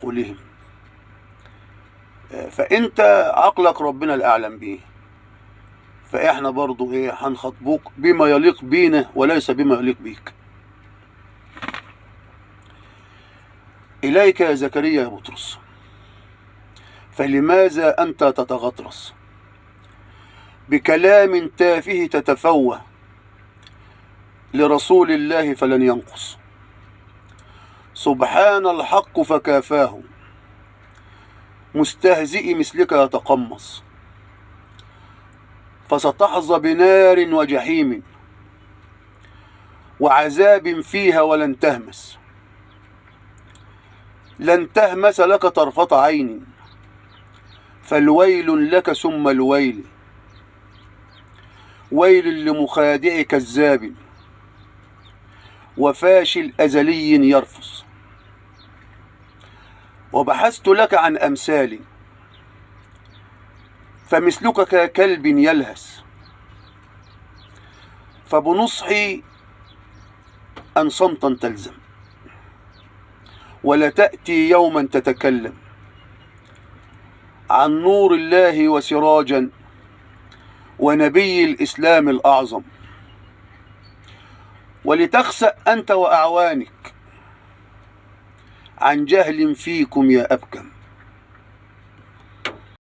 عقولهم. فانت عقلك ربنا الاعلم بيه، فاحنا برضو ايه هنخاطبوك بما يليق بينا وليس بما يليق بيك. اليك يا زكريا يا بطرس، فلماذا انت تتغطرس بكلام تافه تتفوه لرسول الله فلن ينقص؟ سبحان الحق فكافاه، مستهزئ مثلك يتقمص، فستحظى بنار وجحيم وعذاب فيها ولن تهمس، لن تهمس لك طرفة عين، فالويل لك ثم الويل، ويل لمخادع كذاب وفاشل أزلي يرفص. وبحثت لك عن أمثال، فمثلك ككلب يلهث، فبنصحي أن صمتا تلزم، ولا تأتي يوما تتكلم عن نور الله وسراجا ونبي الإسلام الأعظم، ولتخسأ أنت وأعوانك عن جهل فيكم يا أبكم.